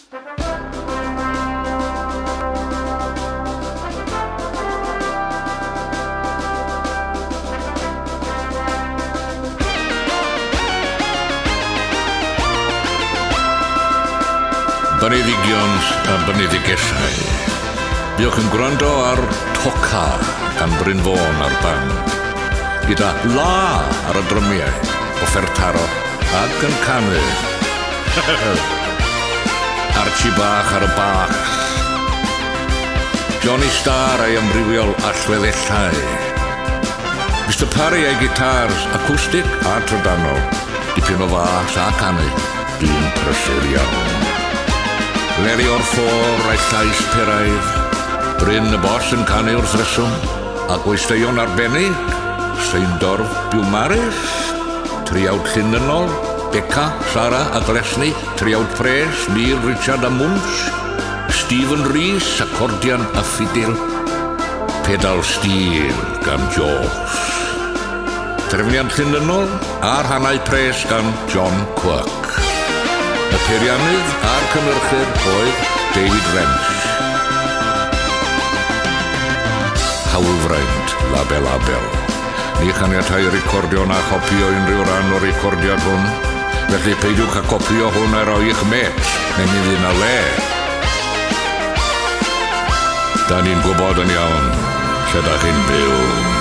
Boneddigion a boneddigesau. Buwch yn gwrando ar Toca gan Bryn Fôn a'r band. Gyda La ar y drymiau, offer taro ac yn canu. Archie bach ar y bach. Johnny Starr a'i amrywiol allweddellau. Mister Parry a'i gitars acwstig a trydanol. Dipyn o fas a canu. Dyn prysur iawn. Leri o'r ffôr a'i llais peraidd. Bryn y Boss yn canu wrth reswm. A gwesteion arbennig, Seindorf Biwmaris, Triawd Llinynnol, Beca, Sara a Glesni, Triawd Pres, Neil, Richard a Munch, Stephen Rees, acordion a ffidil, Pedal Steel gan Jaws. Trefniant llinynnol a rhannau pres gan John Quirk. Y peiriannydd a'r cynhyrchydd oedd David Wrench. Hawlfraint Label Abel. Ni chaniatai recordio na chopïo unrhyw ran o'r recordiad hwn, felly peidiwch â copïo hwn a'i roi i'ch mêt, neu mi fydd 'na le. Da ni'n gwybod yn iawn lle da chi'n byw.